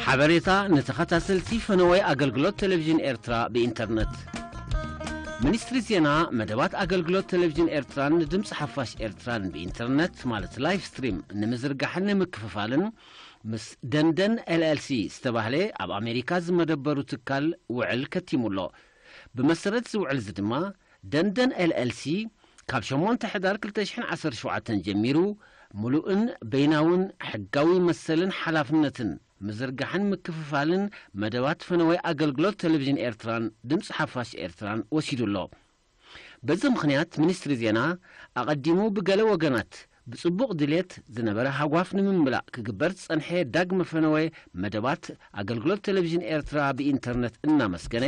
ሓበሬታ ንተኸታተልቲ ፈነወይ ኣገልግሎት ቴሌቪዥን ኤርትራ ብኢንተርነት። ሚኒስትሪ ዜና መደባት ኣገልግሎት ቴሌቪዥን ኤርትራን ንድምፂ ሓፋሽ ኤርትራን ብኢንተርነት ማለት ላይቭ ስትሪም ንምዝርጋሕን ንምክፍፋልን ምስ ደንደን ኤልኤልሲ ዝተባህለ ኣብ ኣሜሪካ ዝመደበሩ ትካል ውዕል ከቲሙ ኣሎ። ብመሰረት እዚ ውዕል እዚ ድማ ደንደን ኤልኤልሲ ካብ ሸሞንተ ሕዳር ክልተ ሽሕን ዓሰርተ ሸውዓተን ጀሚሩ ምሉእን በይናውን ሕጋዊ መሰልን ሓላፍነትን ምዝርጋሕን ምክፍፋልን መደባት ፈነወይ ኣገልግሎት ቴሌቪዥን ኤርትራን ድምፂ ሓፋሽ ኤርትራን ወሲዱ ኣሎ። በዚ ምኽንያት ሚኒስትሪ ዜና ኣቐዲሙ ብገለ ወገናት ብጽቡቕ ድሌት ዝነበረ ሃጓፍ ንምምላእ ክግበር ዝጸንሐ ዳግመ ፈነወ መደባት ኣገልግሎት ቴሌቪዥን ኤርትራ ብኢንተርነት እናመስገነ፣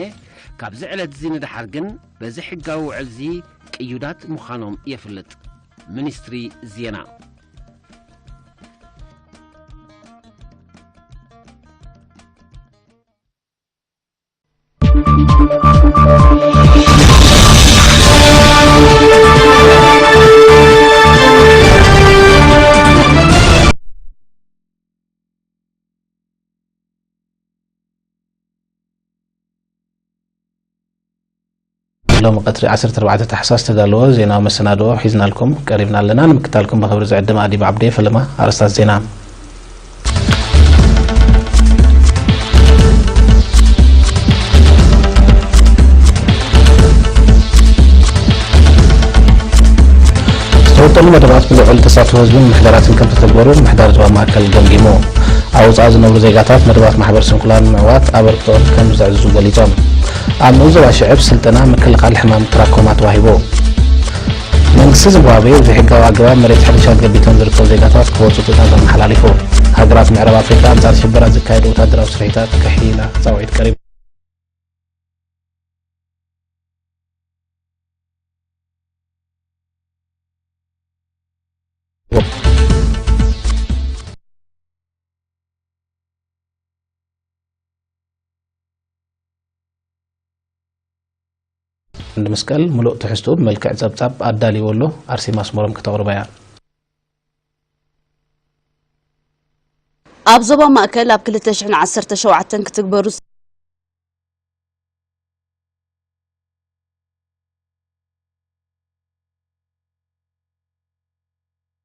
ካብዚ ዕለት እዚ ንደሓር ግን በዚ ሕጋዊ ውዕል እዚ ቅዩዳት ምዃኖም የፍልጥ። ሚኒስትሪ ዜና። ሎሚ ቀትሪ ዓሰርተ ኣርባዕተ ታሕሳስ ዝተዳለወ ዜናዊ መሰናድኦ ሒዝናልኩም ቀሪብና ኣለና። ንምክታልኩም ብኽብሪ ዝዕድም ኣዲብ ዓብዴ። ፈለማ ኣርእስታት ዜና። ዝተወጠኑ መደባት ብልዑል ተሳትፎ ህዝብን ምሕደራትን ከም ተተግበሩ ምምሕዳር ዞባ ማእከል ገምጊሙ። ኣብ ወጻኢ ዝነብሩ ዜጋታት መደባት ማሕበር ስንኩላን ንምዕዋት ኣበርክቶኦም ከም ዘዕዝዙ ገሊጾም። ኣብ ንኡስ ዞባ ሽዕብ ስልጠና ምክልኻል ሕማም ትራኮማ ተዋሂቡ። መንግስቲ ዚምባብዌ ብዘይሕጋዊ ኣገባብ መሬት ሕርሻ ገቢቶም ዝርከቡ ዜጋታት ክወጹ ትእዛዝ ኣመሓላሊፉ። ሃገራት ምዕራብ ኣፍሪቃ ኣንጻር ሽበራ ዝካየዱ ወታደራዊ ስርሒታት ከሕይላ ጻውዒት ቀሪቡ። ክንዲ መስቀል ምሉእ ትሕዝትኡ ብመልክዕ ጸብጻብ ኣዳልይዎ ኣሎ። ኣርሴማ ኣስመሮም ከተቕርባ እያ። ኣብ ዞባ ማእከል ኣብ ክልተ ሽሕን ዓሰርተ ሸውዓተን ክትግበሩ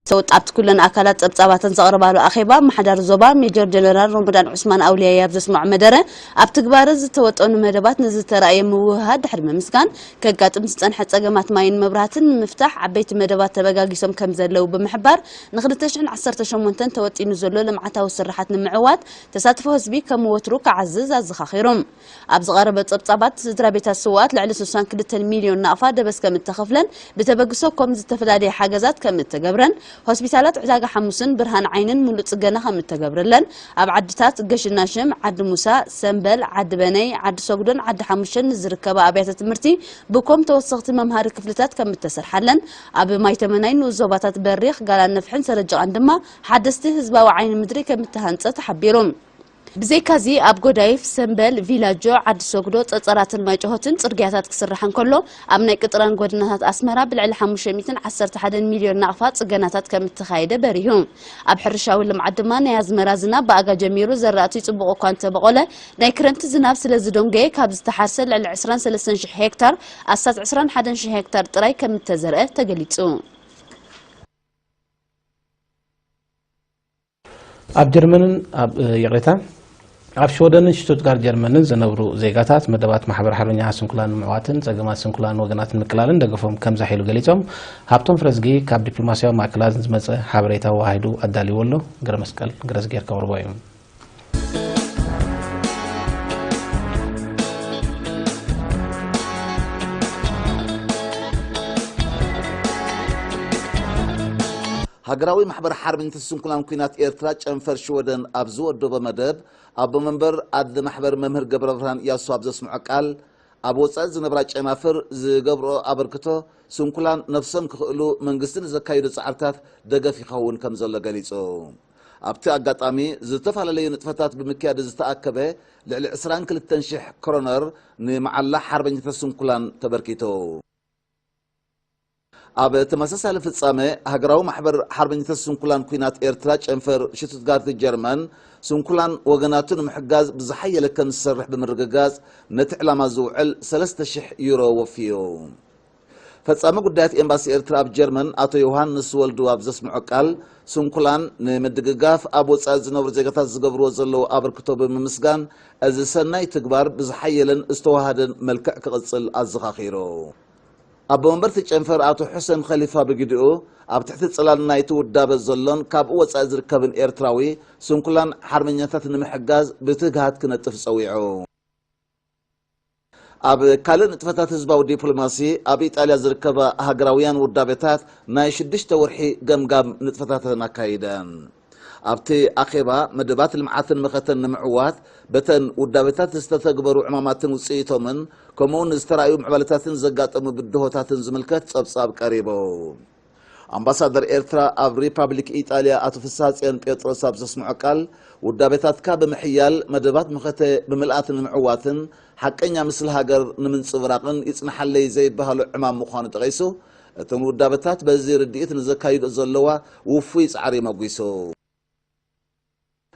ዝተወጣብቲ ኩለን ኣካላት ጸብጻባተን ዘቕርባሉ ኣኼባ ምምሕዳር ዞባ ሜጀር ጀነራል ሮመዳን ዑስማን ኣውልያይ ኣብ ዘስምዖ መደረ፣ ኣብ ትግባረ ዝተወጠኑ መደባት ንዝተራእየ ምውህሃድ ድሕሪ ምምስጋን፣ ከጋጥም ዝጸንሐ ጸገማት ማይን መብራህትን ንምፍታሕ ዓበይቲ መደባት ተበጋጊሶም ከም ዘለዉ ብምሕባር፣ ንክልተ ሽሕን ዓሰርተ ሸሞንተን ተወጢኑ ዘሎ ልምዓታዊ ስርሓት ንምዕዋት ተሳትፎ ህዝቢ ከም ወትሩ ክዓዝዝ ኣዘኻኺሩ። ኣብ ዝቐረበ ጸብጻባት፣ ስድራ ቤታት ስውኣት ልዕሊ ስሳን ክልተን ሚልዮን ናቕፋ ደበስ ከም እተኸፍለን ብተበግሶ ኮም ዝተፈላለየ ሓገዛት ከም እተገብረን፣ ሆስፒታላት ዕዳጋ ሓሙስን ብርሃን ዓይንን ሙሉእ ጽገና ከም እተገብረለን፣ ኣብ ዓድታት ገሽናሽም፣ ዓዲ ሙሳ፣ ሰምበል፣ ዓዲ በነይ፣ ዓዲ ሰጉዶን ዓዲ ሓሙሽተን ንዝርከባ ኣብያተ ትምህርቲ ብኮም ተወሰኽቲ መምሃሪ ክፍልታት ከም እተሰርሓለን፣ ኣብ ማይተመናይ ንኡስ ዞባታት በሪኽ፣ ጋላነፍሕን ሰረጀቓን ድማ ሓደስቲ ህዝባዊ ዓይኒ ምድሪ ከም እተሃንጸ ተሓቢሩ። ብዘይካዚ ኣብ ጎዳይፍ፣ ሰምበል፣ ቪላጆ፣ ዓዲ ሰጉዶ፣ ጸጸራትን ማይጨሆትን ጽርግያታት ክስራሕ እንከሎ፣ ኣብ ናይ ቅጥራን ጎደናታት ኣስመራ ብልዕሊ ሓሙሽተ ሚእትን ዓሰርተ ሓደን ሚልዮን ናቕፋ ጽገናታት ከም እተኻየደ በሪሁ። ኣብ ሕርሻዊ ልምዓት ድማ ናይ ኣዝመራ ዝናብ ብኣጋ ጀሚሩ ዘራእቲ ጽቡቕ እኳ እንተበቖለ፣ ናይ ክረምቲ ዝናብ ስለ ዝደንጎየ ካብ ዝተሓርሰ ልዕሊ ዕስራን ሰለስተን ሽሕ ሄክታር ኣስታት ዕስራን ሓደን ሽሕ ሄክታር ጥራይ ከም እተዘርአ ተገሊጹ። ኣብ ጀርመንን ኣብ፣ እ፣ ይቕሬታ፣ ኣብ ሽወደንን ሽቱትጋርት ጀርመንን ዝነብሩ ዜጋታት መደባት ማሕበር ሓርበኛ ስንኩላን ንምዕዋትን ጸገማት ስንኩላን ወገናት ንምቅላልን ደገፎም ከም ዘሕይሉ ገሊጾም። ሃብቶም ፍረዝጊ ካብ ዲፕሎማስያዊ ማእከላት ዝመጸ ሓበሬታ ኣወሃሂዱ ኣዳልይዎ ኣሎ። ገረመስቀል ገረዝጌር ከቕርቦ እዩ። ሃገራዊ ማሕበር ሓርበኛታት ስንኩላን ኲናት ኤርትራ ጨንፈር ሽወደን ኣብ ዝወደቦ መደብ፣ ኣቦ መንበር ኣደ ማሕበር መምህር ገብረብርሃን ያሱ ኣብ ዘስምዖ ቃል፣ ኣብ ወጻኢ ዝነብራ ጨናፍር ዝገብርኦ ኣበርክቶ፣ ስንኩላን ነፍሶም ክኽእሉ መንግስቲ ንዘካይዶ ጻዕርታት ደገፍ ይኸውን ከም ዘሎ ገሊጹ። ኣብቲ ኣጋጣሚ፣ ዝተፈላለዩ ንጥፈታት ብምክያድ ዝተኣከበ ልዕሊ ዕስራን ክልተን ሽሕ ክሮነር ንመዓላ ሓርበኛታት ስንኩላን ተበርኪቱ። ኣብ ተመሳሳሊ ፍጻመ፣ ሃገራዊ ማሕበር ሓርበኛታት ስንኩላን ኲናት ኤርትራ ጨንፈር ሽቱትጋርት ጀርመን፣ ስንኩላን ወገናቱ ንምሕጋዝ ብዝሓየለ ከም ዝሰርሕ ብምርግጋጽ፣ ነቲ ዕላማ ዝውዕል ሰለስተ ሽሕ ዩሮ ወፍዩ። ፈጻሚ ጉዳያት ኤምባሲ ኤርትራ ኣብ ጀርመን ኣቶ ዮሃንስ ወልዱ ኣብ ዘስምዖ ቃል፣ ስንኩላን ንምድግጋፍ ኣብ ወጻኢ ዝነብሩ ዜጋታት ዝገብርዎ ዘለዉ ኣበርክቶ ብምምስጋን፣ እዚ ሰናይ ትግባር ብዝሓየለን ዝተዋሃደን መልክዕ ክቕጽል ኣዘኻኺሩ። ኣቦ መንበር እቲ ጨንፈር ኣቶ ሑሰን ኸሊፋ ብግዲኡ፣ ኣብ ትሕቲ ጽላል ናይቲ ውዳበ ዘሎን ካብኡ ወጻኢ ዝርከብን ኤርትራዊ፣ ስንኩላን ሓርበኛታት ንምሕጋዝ ብትግሃት ክነጥፍ ጸዊዑ። ኣብ ካልእ ንጥፈታት ህዝባዊ ዲፕሎማሲ፣ ኣብ ኢጣልያ ዝርከባ ሃገራውያን ውዳቤታት ናይ ሽዱሽተ ወርሒ ገምጋም ንጥፈታተን ኣካይደን። ኣብቲ ኣኼባ፣ መደባት ልምዓትን መኸተን ንምዕዋት፣ በተን ውዳቤታት ዝተተግበሩ ዕማማትን ውጽኢቶምን፣ ከምኡውን ዝተራእዩ ምዕባለታትን ዘጋጠሙ ብድሆታትን ዝምልከት ጸብጻብ ቀሪቡ። ኣምባሳደር ኤርትራ ኣብ ሪፓብሊክ ኢጣልያ ኣቶ ፍስሃጽዮን ጴጥሮስ ኣብ ዘስምዖ ቃል፣ ውዳቤታትካ ብምሕያል፣ መደባት መኸተ ብምልኣት ንምዕዋትን ሓቀኛ ምስሊ ሃገር ንምንጽብራቕን ይጽንሓለይ ዘይበሃሎ ዕማም ምዃኑ ጠቒሱ፣ እተን ውዳበታት በዚ ርድኢት ንዘካይድኦ ዘለዋ ውፉይ ጻዕሪ መጒሱ።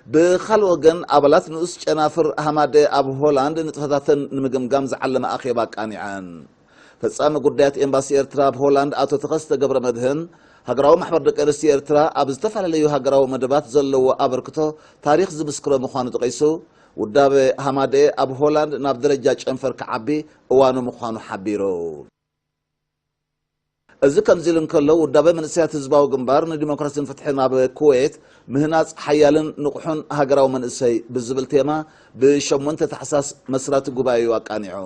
ብኻልእ ወገን፣ ኣባላት ንኡስ ጨናፍር ሃማደ ኣብ ሆላንድ ንጥፈታተን ንምግምጋም ዝዓለመ ኣኼባ ኣቃኒዐን። ፈጻሚ ጉዳያት ኤምባሲ ኤርትራ ኣብ ሆላንድ ኣቶ ተኸስተ ገብረ መድህን፣ ሃገራዊ ማሕበር ደቂ ኣንስትዮ ኤርትራ ኣብ ዝተፈላለዩ ሃገራዊ መደባት ዘለዎ ኣበርክቶ ታሪኽ ዝምስክሮ ምዃኑ ጠቒሱ፣ ውዳበ ሃማደ ኣብ ሆላንድ ናብ ደረጃ ጨንፈር ክዓቢ እዋኑ ምዃኑ ሓቢሩ። እዚ ከምዚ ኢሉ እንከሎ፣ ውዳበ መንእሰያት ህዝባዊ ግንባር ንዲሞክራሲን ፍትሕን ኣብ ኩዌት ምህናጽ ሓያልን ንቑሑን ሃገራዊ መንእሰይ ብዝብል ቴማ ብሸሞንተ ታሕሳስ መስራቲ ጉባኤኡ ኣቃኒዑ።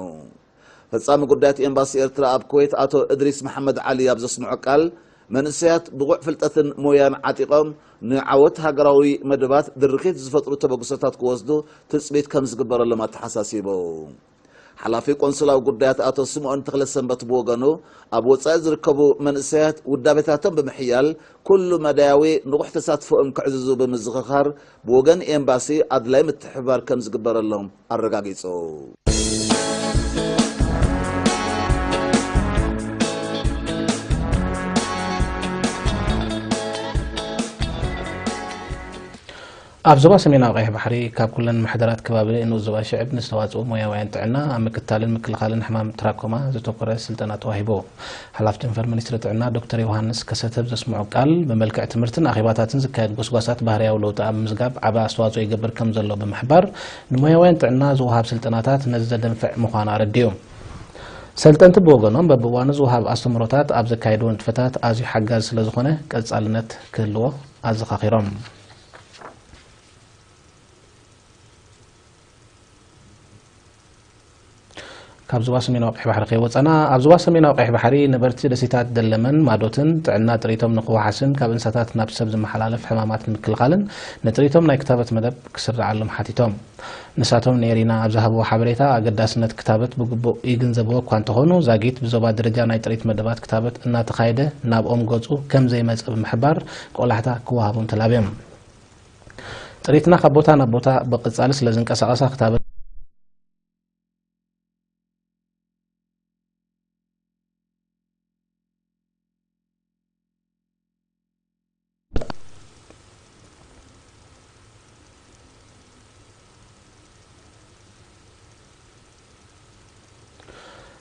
ፈጻሚ ጉዳያት ኤምባሲ ኤርትራ ኣብ ኩዌት ኣቶ እድሪስ መሓመድ ዓሊ ኣብ ዘስምዖ ቃል፣ መንእሰያት ብቑዕ ፍልጠትን ሞያን ዓጢቖም ንዓወት ሃገራዊ መደባት ድርኺት ዝፈጥሩ ተበግሶታት ክወስዱ ትጽቢት ከም ዝግበረሎም ኣተሓሳሲቡ። ሓላፊ ቆንስላዊ ጉዳያት ኣቶ ስምኦን ተኽለሰንበት ብወገኑ፣ ኣብ ወጻኢ ዝርከቡ መንእሰያት ውዳቤታቶም ብምሕያል፣ ኩሉ መዳያዊ ንቑሕ ተሳትፎኦም ከዕዝዙ ብምዝኽኻር፣ ብወገን ኤምባሲ ኣድላይ ምትሕብባር ከም ዝግበረሎም ኣረጋጊጹ። ኣብ ዞባ ሰሜናዊ ቀይሕ ባሕሪ፣ ካብ ኩለን ምሕደራት ከባቢ ንኡስ ዞባ ሽዕብ ንዝተዋጽኡ ሞያውያን ጥዕና ኣብ ምክትታልን ምክልኻልን ሕማም ትራኮማ ዘተኮረ ስልጠና ተዋሂቡ። ሓላፊ ጨንፈር ሚኒስትሪ ጥዕና ዶክተር ዮሃንስ ከሰተ ብዘስምዖ ቃል፣ ብመልክዕ ትምህርትን ኣኼባታትን ዝካየድ ጎስጓሳት ባህርያዊ ለውጢ ኣብ ምምዝጋብ ዓቢ ኣስተዋጽኦ ይገብር ከም ዘሎ ብምሕባር፣ ንሞያውያን ጥዕና ዝወሃብ ስልጠናታት ነዚ ዘደንፍዕ ምዃኑ ኣረዲኡ። ሰልጠንቲ ብወገኖም፣ በብእዋኑ ዝወሃብ ኣስተምህሮታት ኣብ ዘካየድዎ ንጥፈታት ኣዝዩ ሓጋዚ ስለ ዝኾነ፣ ቀጻልነት ክህልዎ ኣዘኻኺሮም። ካብ ዞባ ሰሜናዊ ቀይሕ ባሕሪ ከይወጻና፣ ኣብ ዞባ ሰሜናዊ ቀይሕ ባሕሪ ነበርቲ ደሴታት ደለመን ማዶትን ጥዕና ጥሪቶም ንክወሓስን ካብ እንስሳታት ናብ ሰብ ዝመሓላለፍ ሕማማት ንምክልኻልን ንጥሪቶም ናይ ክታበት መደብ ክስርዓሎም ሓቲቶም። ንሳቶም ንኤሪና ኣብ ዝሃብዎ ሓበሬታ፣ ኣገዳስነት ክታበት ብግቡእ ይግንዘብዎ እኳ እንተኾኑ፣ ዛጊት ብዞባ ደረጃ ናይ ጥሪት መደባት ክታበት እናተኻየደ ናብኦም ገጹ ከም ዘይመጸ ብምሕባር፣ ቆላሕታ ክወሃቦም ተላብዮም። ጥሪትና ካብ ቦታ ናብ ቦታ ብቐጻሊ ስለ ዝንቀሳቐሳ ክታበት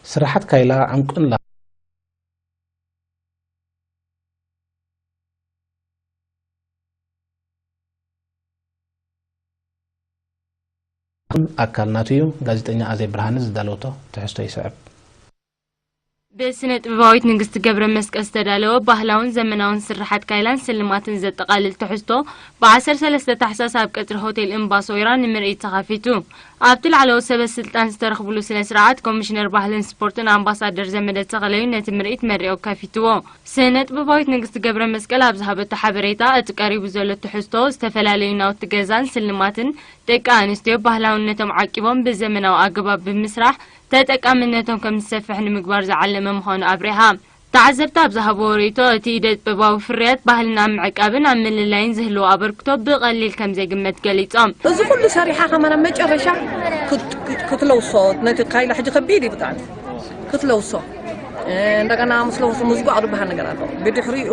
ስራሓት ካይላ ዕንቁን ላ- ኣካል ናቱ እዩ። ጋዜጠኛ ኣዜብ ብርሃነ ዝዳለወቶ ትሕዝቶ ይስዕብ። ብስነ ጥበባዊት ንግስቲ ገብረ መስቀል ዝተዳለወ ባህላውን ዘመናውን ስርሓት ካይላን ስልማትን ዘጠቓልል ትሕዝቶ ብ ዓሰርተ ሰለስተ ታሕሳስ ኣብ ቀጽሪ ሆቴል እምባሶይራ ንምርኢት ተኸፊቱ። ኣብቲ ላዕለዎት ሰበ ስልጣን ዝተረኽብሉ ስነ ስርዓት ኮሚሽነር ባህልን ስፖርትን ኣምባሳደር ዘመደ ተኽለዩ ነቲ ምርኢት መሪቑ ከፊትዎ። ስነ ጥበባዊት ንግስቲ ገብረ መስቀል ኣብ ዝሃበቶ ሓበሬታ፣ እቲ ቀሪቡ ዘሎ ትሕዝቶ ዝተፈላለዩ ናውቲ ገዛን ስልማትን ደቂ ኣንስትዮ ባህላውነቶም ዓቂቦም ብዘመናዊ ኣገባብ ብምስራሕ ተጠቃምነቶም ከም ዝሰፍሕ ንምግባር ዝዓለመ ምዃኑ ኣብሪሃ። ተዓዘብቲ ኣብ ዝሃብዎ ርእይቶ፣ እቲ ኢደ ጥበባዊ ፍርያት ባህልና ኣብ ምዕቃብን ኣብ ምልላይን ዝህልዎ ኣበርክቶ ብቐሊል ከም ዘይግመት ገሊጾም። እዚ ኩሉ ሰሪሓ ከማን ኣብ መጨረሻ ክት-፣ ክት-፣ ክትለውሶ፣ ነቲ ካይላ ሕጂ ከቢድ እዩ ብጣዕሚ። ክትለውሶ። እንደገና ምስ ለውሱ ምዝጓዕ ዝበሃል ነገር ኣሎ። ብድሕሪኡ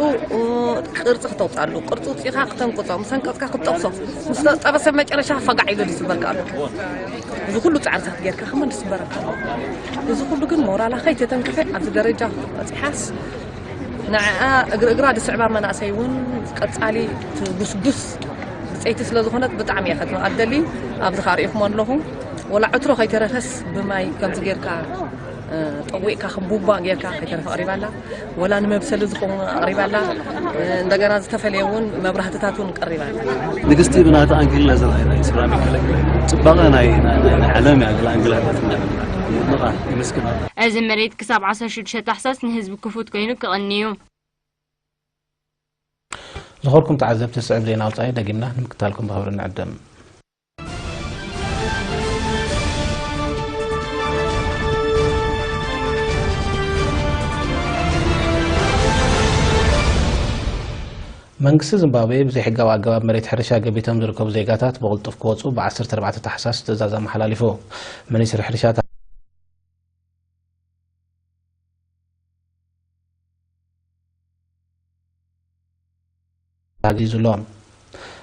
ቅርፂ ክተውፅኣሉ፣ ቅርፂ ውፅኢኻ ክተንቅፆ፣ ምስ ኣንቀፅካ ክትጠብሶ፣ ምስ ተጠበሰ መጨረሻ ፈጋዕ ኢሉ ዝስበርካ ኣሎ። እዚ ኩሉ ፃዕርታት ጌርካ ከማን ዝስበረካ ኣሎ። እዚ ኩሉ ግን ሞራላ ከይተተንክፈ ኣብዚ ደረጃ በፂሓስ ንዕኣ እግሪ እግራ ዝስዕባ መናእሰይ እውን ቀፃሊ ትጉስጉስ ብፀይቲ ስለ ዝኾነት ብጣዕሚ እየ ከትማ ኣደሊ ኣብዚ ካርእኹም ኣለኹ። ወላ ዕትሮ ከይተረፈስ ብማይ ከምዚ ጌርካ ጠዊቕካ ከም ቡባ ጌርካ ከይተረፈ ኣቕሪባ ኣላ። ወላ ንመብሰሊ ዝኾኑ ኣቕሪባ ኣላ። እንደገና ዝተፈለየ እውን መብራህትታት እውን ቀሪባ ኣላ። ንግስቲ ብናታ ኣንግል ና ዘርኣይ ናይ ስራሚ ጽባቐ ናይ ናይ- ናይ- ናይ ዓለም እያ ገለ ኣንግላታት እናበልና ንቓ ይመስግና። እዚ መሬት ክሳብ ዓሰርተ ሽዱሽተ ታሕሳስ ንህዝቢ ክፉት ኮይኑ ክቕኒ እዩ። ዝኾርኩም ተዓዘብቲ፣ ስዕብ ዜና ኣውጻኢ ደጊምና ንምክታልኩም ብኽብሪ ንዕድም። መንግስቲ ዚምባብዌ ብዘይሕጋዊ ኣገባብ መሬት ሕርሻ ገቢቶም ዝርከቡ ዜጋታት ብቕልጡፍ ክወጹ ብ ዓሰርተ ኣርባዕተ ታሕሳስ ትእዛዝ ኣመሓላሊፉ። ሚኒስትሪ ሕርሻ ኣዚዙ ኣሎ።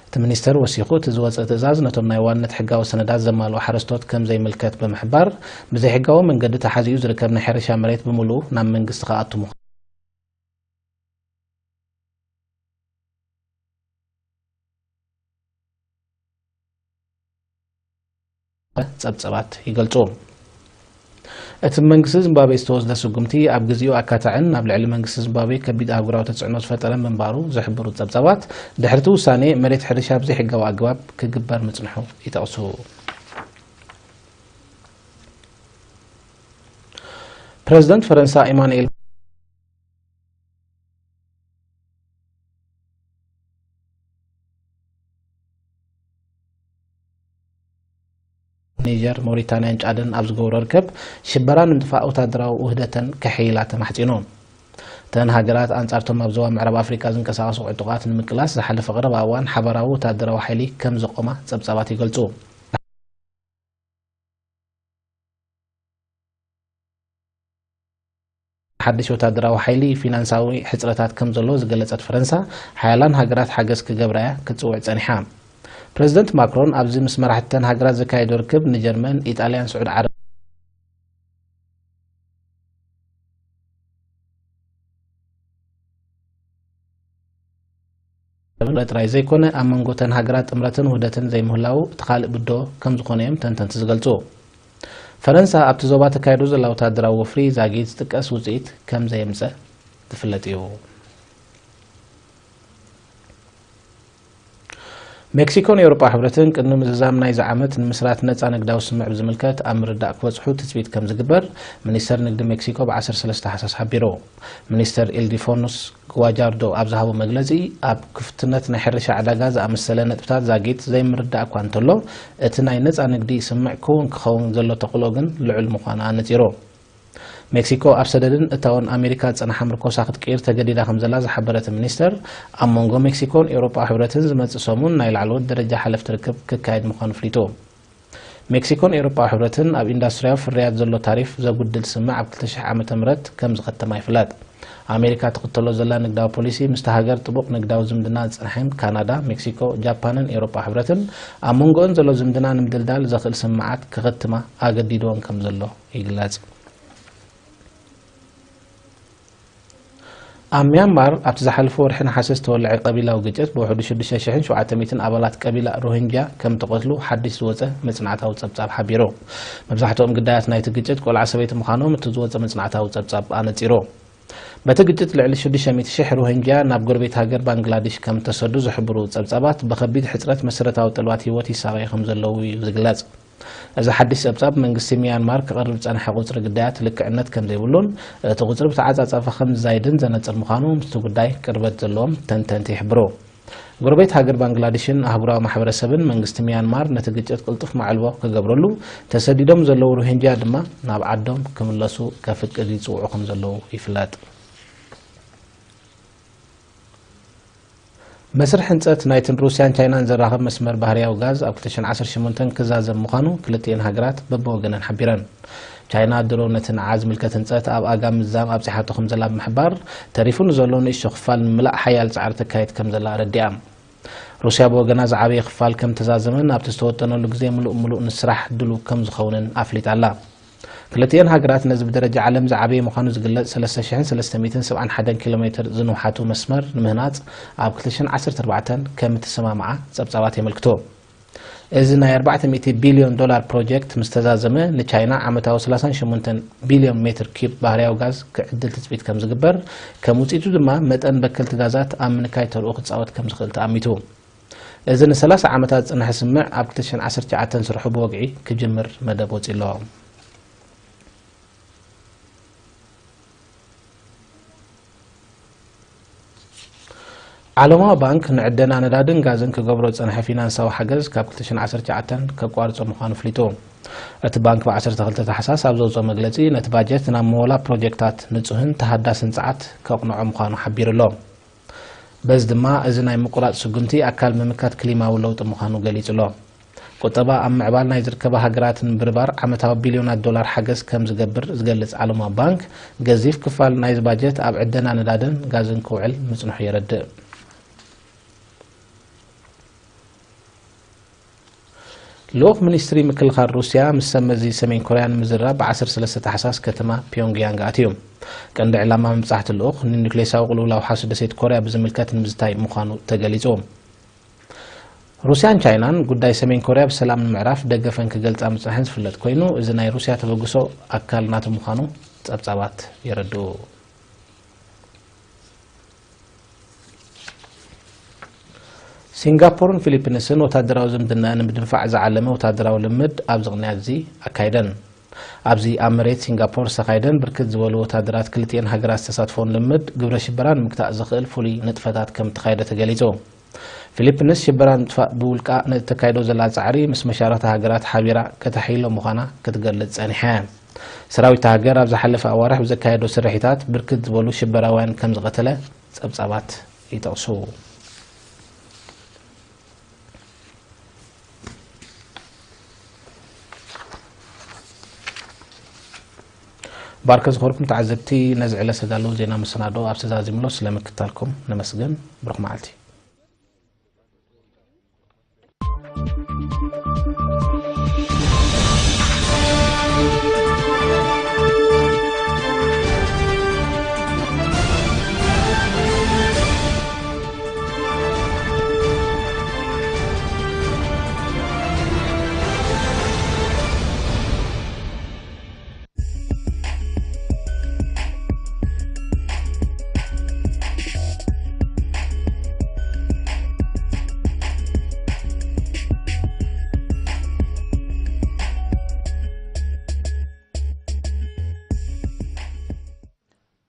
እቲ ሚኒስተር ወሲኹ፣ እቲ ዝወጸ ትእዛዝ ነቶም ናይ ዋንነት ሕጋዊ ሰነዳት ዘማልኡ ሓረስቶት ከም ዘይምልከት ብምሕባር፣ ብዘይሕጋዊ መንገዲ ተሓዚኡ ዝርከብ ናይ ሕርሻ መሬት ብምሉኡ ናብ መንግስቲ ክኣቱ ምዃኑ ጸብጸባት ይገልጹ። እቲ ብመንግስቲ ዚምባብዌ ዝተወስደ ስጉምቲ ኣብ ግዜኡ ኣካታዕን ናብ ልዕሊ መንግስቲ ዚምባብዌ ከቢድ ኣህጉራዊ ተጽዕኖ ዝፈጠረ ምንባሩ ዝሕብሩ ጸብጸባት፣ ድሕሪ እቲ ውሳኔ መሬት ሕርሻ ብዘይሕጋዊ ኣገባብ ክግበር ምጽንሑ ይጠቕሱ። ፕረዚደንት ፈረንሳ ኢማኑኤል ኒጀር፣ ሞሪታንያን ጫድን ኣብ ዝገብሮ ርክብ ሽበራ ንምጥፋእ ወታደራዊ ውህደተን ከሐይላ ተማሕጺኑ። እተን ሃገራት ኣንጻርቶም ኣብ ዞባ ምዕራብ ኣፍሪቃ ዝንቀሳቐሱ ዕጡቓት ንምቅላስ ዝሓለፈ ቀረባ እዋን ሓባራዊ ወታደራዊ ሓይሊ ከም ዘቆማ ጸብጻባት ይገልጹ። ሓድሽ ወታደራዊ ሓይሊ ፊናንሳዊ ሕጽረታት ከም ዘሎ ዝገለጸት ፈረንሳ፣ ሓያላን ሃገራት ሓገዝ ክገብራ እያ ክትጽውዕ ጸኒሓ። ፕረዚደንት ማክሮን ኣብዚ ምስ መራሕቲ እተን ሃገራት ዘካየዶ ርክብ፣ ንጀርመን፣ ኢጣልያን ስዑድ ዓረብ ጥራይ ዘይኮነ፣ ኣብ መንጎ እተን ሃገራት ጥምረትን ውህደትን ዘይምህላዉ እቲ ካልእ ብድሆ ከም ዝኾነ እዮም ተንተንቲ ዝገልጹ። ፈረንሳ ኣብቲ ዞባ ተካይዶ ዘላ ወታደራዊ ወፍሪ ዛጊት ዝጥቀስ ውጽኢት ከም ዘየምጸ ዝፍለጥ እዩ። ሜክሲኮን ኤውሮጳ ሕብረትን ቅድሚ ምዝዛም ናይዚ ዓመት ንምስራት ነጻ ንግዳዊ ስምምዕ ብዝምልከት ኣብ ምርዳእ ክበጽሑ ትጽቢት ከም ዝግበር ሚኒስተር ንግዲ ሜክሲኮ ብ ዓሰርተ ሰለስተ ታሕሳስ ሓቢሩ። ሚኒስተር ኢልዲፎኑስ ግዋጃርዶ ኣብ ዝሃቦ መግለጺ፣ ኣብ ክፉትነት ናይ ሕርሻ ዕዳጋ ዝኣመሰለ ነጥብታት ዛጊት ዘይምርዳእ እኳ እንተሎ፣ እቲ ናይ ነጻ ንግዲ ስምምዕ ክውን ክኸውን ዘሎ ተኽእሎ ግን ልዑል ምዃኑ ኣነጺሩ። ሜክሲኮ ኣብ ሰደድን እታወን ኣሜሪካ ዝጸንሓ ምርኮሳ ክትቅይር ተገዲዳ ከም ዘላ ዝሓበረ እቲ ሚኒስተር፣ ኣብ መንጎ ሜክሲኮን ኤውሮጳ ሕብረትን ዝመጽእ ሰሙን ናይ ላዕለዎት ደረጃ ሓለፍቲ ርክብ ክካየድ ምዃኑ ኣፍሊጡ። ሜክሲኮን ኤውሮጳ ሕብረትን ኣብ ኢንዱስትሪያዊ ፍርያት ዘሎ ታሪፍ ዘጉድል ስምምዕ ኣብ ክልተ ሽሕ ዓመተ ምህረት ከም ዝኸተማ ይፍለጥ። ኣሜሪካ ትኽተሎ ዘላ ንግዳዊ ፖሊሲ ምስታ ሃገር ጥቡቕ ንግዳዊ ዝምድና ዝጸንሐን ካናዳ፣ ሜክሲኮ፣ ጃፓንን ኤውሮጳ ሕብረትን ኣብ መንጎኦን ዘሎ ዝምድና ንምድልዳል ዘኽእል ስምምዓት ክኽትማ ኣገዲድወን ከም ዘሎ ይግለጽ። ኣብ ሚያንማር ኣብቲ ዝሓለፈ ወርሒ ነሓሰ ዝተወልዐ ቀቢላዊ ግጭት ብውሕዱ ሽዱሽተ ሽሕን ሸውዓተ ሚእትን ኣባላት ቀቢላ ሮሂንጃ ከም ተቐትሉ ሓድሽ ዝወጸ መጽናዕታዊ ጸብጻብ ሓቢሩ። መብዛሕትኦም ግዳያት ናይቲ ግጭት ቆልዓ ሰበይቲ ምዃኖም እቲ ዝወጸ መጽናዕታዊ ጸብጻብ ኣነጺሩ። በቲ ግጭት ልዕሊ ሽዱሽተ ሚእቲ ሽሕ ሮሂንጃ ናብ ጎረቤት ሃገር ባንግላዴሽ ከም ተሰዱ ዝሕብሩ ጸብጻባት፣ ብኸቢድ ሕጽረት መሰረታዊ ጠለባት ህይወት ይሳቐዩ ከም ዘለዉ እዩ ዝግለጽ። እዚ ሓድሽ ጸብጻብ መንግስቲ ሚያንማር ክቐርብ ዝጸንሐ ቁጽሪ ግዳያት ልክዕነት ከም ዘይብሉን እቲ ቁጽሪ ብተዓጻጻፊ ከም ዝዛይድን ዘነጽር ምዃኑ ምስቲ ጉዳይ ቅርበት ዘለዎም ተንተንቲ ይሕብሩ። ጎረቤት ሃገር ባንግላዴሽን ኣህጉራዊ ማሕበረሰብን መንግስቲ ሚያንማር ነቲ ግጭት ቅልጡፍ መዕልቦ ክገብረሉ፣ ተሰዲዶም ዘለዉ ሮሂንጅያ ድማ ናብ ዓዶም ክምለሱ ከፍቅድ ይጽውዑ ከም ዘለዉ ይፍለጥ። መስርሕ ህንጸት ናይትን ሩስያን ቻይናን ዘራኽብ መስመር ባህርያዊ ጋዝ ኣብ ክልተ ሽሕን ዓሰርተ ሸሞንተን ክዛዘም ምዃኑ ክልቲኤን ሃገራት በብወገነን ሓቢረን። ቻይና ድሮ ነቲ ንዓ ዝምልከት ህንጸት ኣብ ኣጋ ምዝዛም ኣብጺሓቶ ከም ዘላ ብምሕባር፣ ተሪፉ ንዘሎ ንእሽቶ ክፋል ንምላእ ሓያል ጻዕሪ ተካይድ ከም ዘላ ኣረዲኣ። ሩስያ ብወገና ዝዓበየ ክፋል ከም ተዛዘመን ኣብቲ ዝተወጠነሉ ግዜ ምሉእ ምሉእ ንስራሕ ድሉው ከም ዝኸውንን ኣፍሊጣ ኣላ። ክልቲኤን ሃገራት ነዚ ብደረጃ ዓለም ዝዓበየ ምዃኑ ዝግለጽ ሰለስተ ሽሕን ሰለስተ ሚእትን ሰብዓን ሓደን ኪሎ ሜትር ዝንውሓቱ መስመር ንምህናጽ ኣብ ክልተ ሽሕን ዓሰርተ ኣርባዕተን ከም እተሰማምዓ ጸብጻባት የመልክቱ። እዚ ናይ ኣርባዕተ ሚእቲ ቢልዮን ዶላር ፕሮጀክት ምስ ተዛዘመ፣ ንቻይና ዓመታዊ ሰላሳን ሸሞንተን ቢልዮን ሜትር ኪዩብ ባህርያዊ ጋዝ ክዕድል ትጽቢት ከም ዝግበር፣ ከም ውጽኢቱ ድማ መጠን በከልቲ ጋዛት ኣብ ምንካይ ተርኡ ክጻወት ከም ዝኽእል ተኣሚቱ። እዚ ንሰላሳ ዓመታት ዝጸንሐ ስምምዕ ኣብ ክልተ ሽሕን ዓሰርተ ትሽዓተን ስርሑ ብወግዒ ክጅምር መደብ ወጺኡ ኣሎ። ዓለማዊ ባንክ ንዕደና ነዳድን ጋዝን ክገብሮ ዝጸንሐ ፊናንሳዊ ሓገዝ ካብ ክልተ ሽሕን ዓሰርተ ትሽዓተን ከቋርጾ ምዃኑ ኣፍሊጡ። እቲ ባንክ ብ ዓሰርተ ክልተ ታሕሳስ ኣብ ዘውጽኦ መግለጺ፣ ነቲ ባጀት ናብ መወላ ፕሮጀክታት ንጹህን ተሃዳስን ጸዓት ከቕንዖ ምዃኑ ሓቢሩ ኣሎ። በዚ ድማ፣ እዚ ናይ ምቁራጽ ስጉምቲ ኣካል ምምካት ክሊማዊ ለውጢ ምዃኑ ገሊጹ ኣሎ። ቁጠባ ኣብ ምዕባል ናይ ዝርከባ ሃገራት ንምብርባር ዓመታዊ ቢልዮናት ዶላር ሓገዝ ከም ዝገብር ዝገልጽ ዓለማዊ ባንክ፣ ገዚፍ ክፋል ናይዚ ባጀት ኣብ ዕደና ነዳድን ጋዝን ክውዕል ምጽንሑ የረድእ። ልኡኽ ሚኒስትሪ ምክልኻል ሩስያ ምስ ሰብ መዚ ሰሜን ኮርያ ንምዝራብ ብ ዓሰርተ ሰለስተ ታሕሳስ ከተማ ፒዮንግያንግ ኣትዩ። ቀንዲ ዕላማ መብጻሕቲ ልኡኽ፣ ንኑክሌሳዊ ቅልውላው ሓውሲ ደሴት ኮርያ ብዝምልከት ንምዝታይ ምዃኑ ተገሊጹ። ሩስያን ቻይናን ጉዳይ ሰሜን ኮርያ ብሰላም ንምዕራፍ ደገፈን ክገልጻ ምጽንሐን ዝፍለጥ ኮይኑ፣ እዚ ናይ ሩስያ ተበግሶ ኣካል ናቱ ምዃኑ ጸብጻባት የረድኡ። ሲንጋፖርን ፊሊፒንስን ወታደራዊ ዝምድናኣን ንምድንፋዕ ዝዓለመ ወታደራዊ ልምድ ኣብዚ ቅንያት እዚ ኣካይደን። ኣብዚ ኣብ መሬት ሲንጋፖር ዝተኻየደን ብርክት ዝበሉ ወታደራት ክልቲኤን ሃገራት ዝተሳትፎን ልምድ፣ ግብረ ሽበራ ንምግታእ ዘኽእል ፍሉይ ንጥፈታት ከም እተኻየደ ተገሊጹ። ፊሊፒንስ ሽበራ ንምጥፋእ ብውልቃ ንእተካይዶ ዘላ ጻዕሪ ምስ መሻርኽቲ ሃገራት ሓቢራ ከተሐይሎ ምዃና ክትገልጽ ጸኒሓ። ሰራዊት እታ ሃገር ኣብ ዝሓለፈ ኣዋርሕ ብዘካየዶ ስርሒታት ብርክት ዝበሉ ሽበራውያን ከም ዝቐተለ ጸብጻባት ይጠቕሱ። ባርከ ዝኾንኩም ተዓዘብቲ፣ ነዚ ዕለት ዝተዳለዉ ዜና መሰናዶ ኣብ ተዛዚምሎ ስለ ምክታልኩም ነመስግን። ብሩኽ መዓልቲ።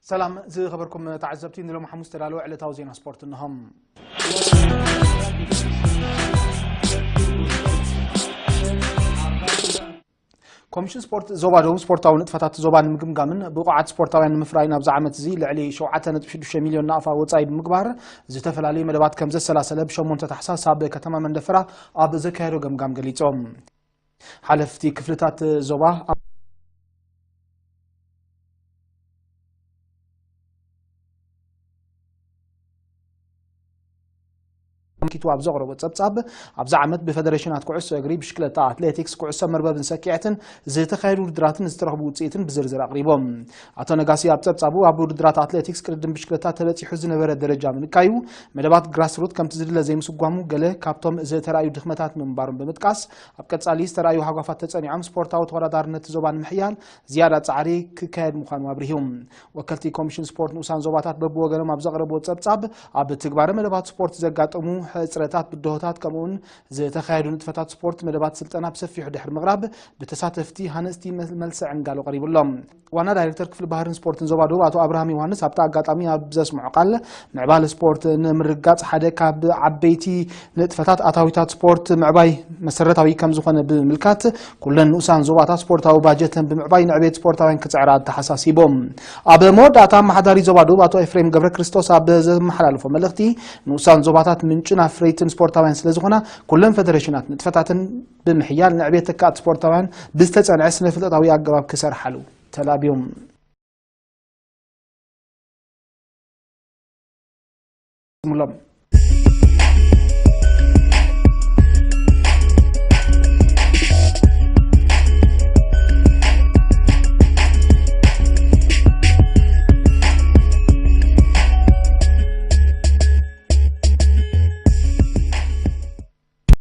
ሰላም ዝኸበርኩም ተዓዘብቲ፣ ንሎም ሓሙስ ተዳለወ ዕለታዊ ዜና ስፖርት እንሆም። ኮሚሽን ስፖርት ዞባ ደቡብ ስፖርታዊ ንጥፈታት ዞባ ንምግምጋምን ብቑዓት ስፖርታውያን ንምፍራይን ኣብዚ ዓመት እዚ ልዕሊ ሸውዓተ ነጥቢ ሽዱሽተ ሚልዮን ናቕፋ ወጻኢ ብምግባር ዝተፈላለዩ መደባት ከም ዘሰላሰለ ብሸሞንተ ታሕሳስ ኣብ ከተማ መንደፈራ ኣብ ዘካየዶ ገምጋም ገሊጾም። ሓለፍቲ ክፍልታት ዞባ ኣመልኪቱ ኣብ ዘቕረቦ ጸብጻብ፣ ኣብዚ ዓመት ብፈደሬሽናት ኩዕሶ እግሪ፣ ብሽክለታ፣ ኣትሌቲክስ፣ ኩዕሶ መርበብን ሰኪዐትን ዝተኻየዱ ውድድራትን ዝተረኽቡ ውጽኢትን ብዝርዝር ኣቕሪቦም። ኣቶ ነጋሲ ኣብ ጸብጻቡ፣ ኣብ ውድድራት ኣትሌቲክስ ቅድድም ብሽክለታ ተበጺሑ ዝነበረ ደረጃ ምንካዩ፣ መደባት ግራስሩት ከምቲ ዝድለ ዘይምስጓሙ ገለ ካብቶም ዝተራእዩ ድኽመታት ምንባሮም ብምጥቃስ፣ ኣብ ቀጻሊ ዝተራእዩ ሃጓፋት ተጸኒዖም ስፖርታዊ ተወዳዳርነት ዞባ ንምሕያል ዝያዳ ጻዕሪ ክካየድ ምዃኑ ኣብሪሁ። ወከልቲ ኮሚሽን ስፖርት ንኡሳን ዞባታት በብወገኖም ኣብ ዘቕረብዎ ጸብጻብ፣ ኣብ ትግባረ መደባት ስፖርት ዘጋጠሙ ሕጽረታት፣ ብድሆታት፣ ከምኡውን ዝተኻየዱ ንጥፈታት ስፖርት መደባት ስልጠና ብሰፊሑ ድሕሪ ምቕራብ፣ ብተሳተፍቲ ሃነጽቲ መ-፣ መልሲ ዕንጋሎ ቀሪቡ ኣሎ። ዋና ዳይሬክተር ክፍሊ ባህርን ስፖርትን ዞባ ደቡብ ኣቶ ኣብርሃም ዮሃንስ ኣብቲ ኣጋጣሚ ኣብ ዘስምዖ ቃል፣ ምዕባለ ስፖርት ንምርግጋጽ ሓደ ካብ ዓበይቲ ንጥፈታት ኣታዊታት ስፖርት ምዕባይ መሰረታዊ ከም ዝኾነ ብምምልካት፣ ኩለን ንኡሳን ዞባታት ስፖርታዊ ባጀተን ብምዕባይ ንዕቤት ስፖርታውያን ክጽዕራ ኣተሓሳሲቦም። ኣብ መወዳእታ ኣመሓዳሪ ዞባ ደቡብ ኣቶ ኤፍሬም ገብረ ክርስቶስ ኣብ ዘመሓላለፎ መልእኽቲ፣ ንኡሳን ዞባታት ምንጪ ናብ ፍርይትን ስፖርታውያን ስለ ዝኾና፣ ኩለን ፈደሬሽናት ንጥፈታትን ብምሕያል ንዕቤት ተካእቲ ስፖርታውያን ብዝተጸንዐ ስነ-ፍልጠታዊ ኣገባብ ክሰርሓሉ ተላብዮም።